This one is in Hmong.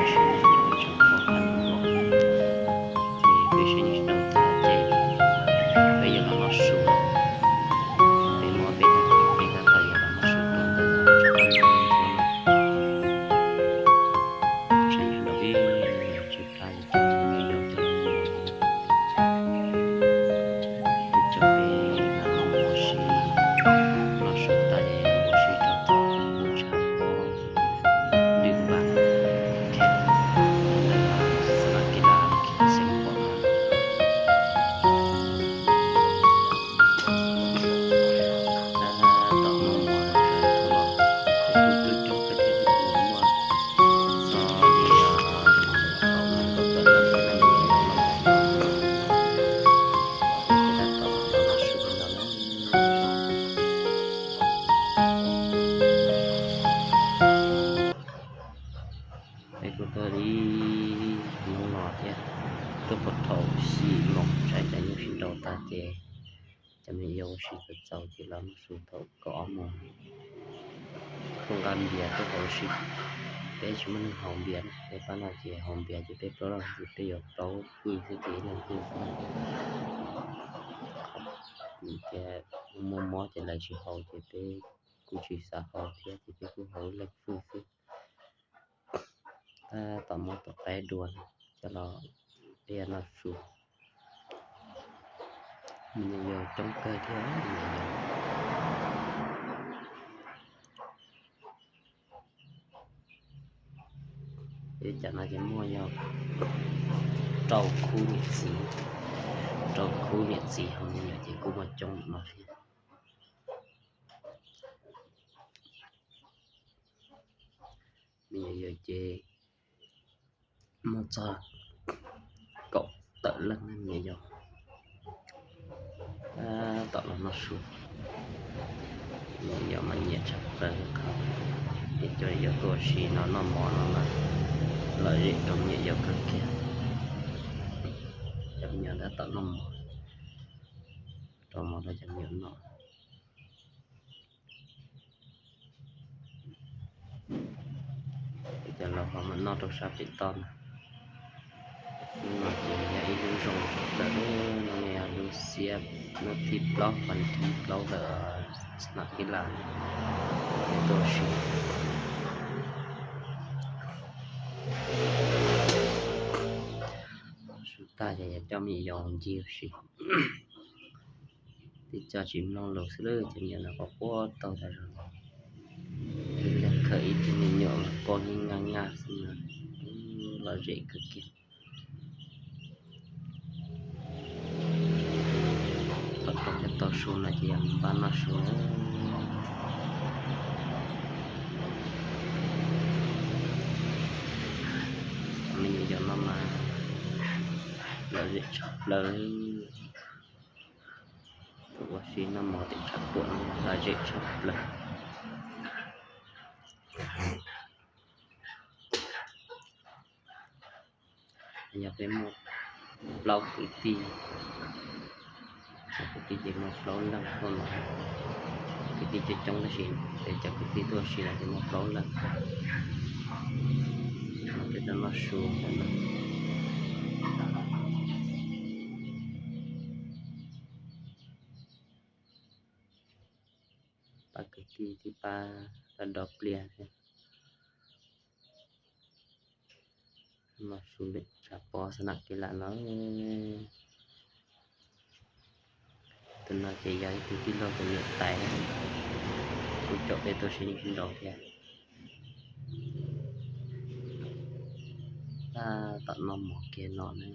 Ces peb sib ntsib rau tag ces peb yuav los noj su, peb muab peb, peb tab tom yuav los noj su rau ntawm no, tsam ib tsam yog tsis pab ces coj me nyuam yaus coj los noj mov. Peb coj peb los noj mov si, noj su tas ces mus si rau tom lub tshav pob Dwj Vam, ntawm Xab Las Kis Las, Xeev Khuam no. Tab tom noj mov no, peb kuj coob coob peb thiaj li muaj txog li kaum no kaum tawm leej thiab na me nyuam yaus na. Peb tab tom los noj su ntawd na. Peb kuj tuaj li hnub no thiab, tuaj puag thaum xya moos, tsam ib pliag nyuj sib nraus tag ces cov me nyuam yaus ua si txaus txaus ces los noj su thaum kaum ob moos. Tuaj nqa npias tuaj haus ua si, peb tsis muaj neeg haus npias na, peb pab no ces haus npias ces peb plaub leeg ces peb yuav plaub fwj xwb ces ib leeg fwj xwb. Ces muaj mob ces lawv tsis haus ces peb kuj tsis xav haus thiab ces peb kuj haus ib leeg fwj xwb. Tab tom muab tus qaib dua coj los peb noj su. Me nyuam yaus coob kawg thiab me nyuam yaus. Peb cov no ces muaj yog rau khub niam txiv, rau khub niam txiv haus me nyuam ces kuj muaj coob no thiab. Me nyuam yaus ces muaj txog kaum tawm leej na me nyuam yaus. Tab tom los noj su, me nyuam yaus mas nyiam tshaj plaws qhov ces cov me nyuam yaus tuaj ua si no noj mov no mas lom zem rau me nyuam yaus kawg kiag. Cov me nyuam tab tom noj mov, rau mov rau cov me nyuam noj. Cov laus ho mam noj rau sab pem toj na. Hnub no ces yog ib lub zoo tshaj plaws, hnub no yog lub xiab, hnub thib plaub hli thib plaub ntawm Xab Las Kis Las tuaj ua si. Su tag ces yog coj me nyuam yaus ncig ua si. Twb coj tsis mloog lus xwb lauj, cov me nyuam no quaj quaj taug tas zog. Ib leeg khawm ib tug me nyuam mas quaj nyuaj nyaj nyaj xwb na, lom zem kawg kiag. Thaum rau cov tau su no ces yog npaj noj su. Me nyuam yaus no mas lom zem tshaj plaws. Tus ua si noj mov tim tshav puam no lom zem tshaj plaws. Yog peb muaj plaub kwv tij, cov kwv tij ces muaj plaub leeg tuaj no, kwv tij coob coob tab sis peb cov kwv tij tuaj ua si no ces muaj plaub leeg. Peb tuaj noj su ntawm no. Pab kwv tij twb pab tau dos pliag thiab. Noj su ntawm tshav pob Xab Las Kis Las no. Tus no ces yog ib tug tij laug tus niam tais, kuj caum peb tuaj sib ntsib nraus thiab. Tab tom noj mov kiag no na.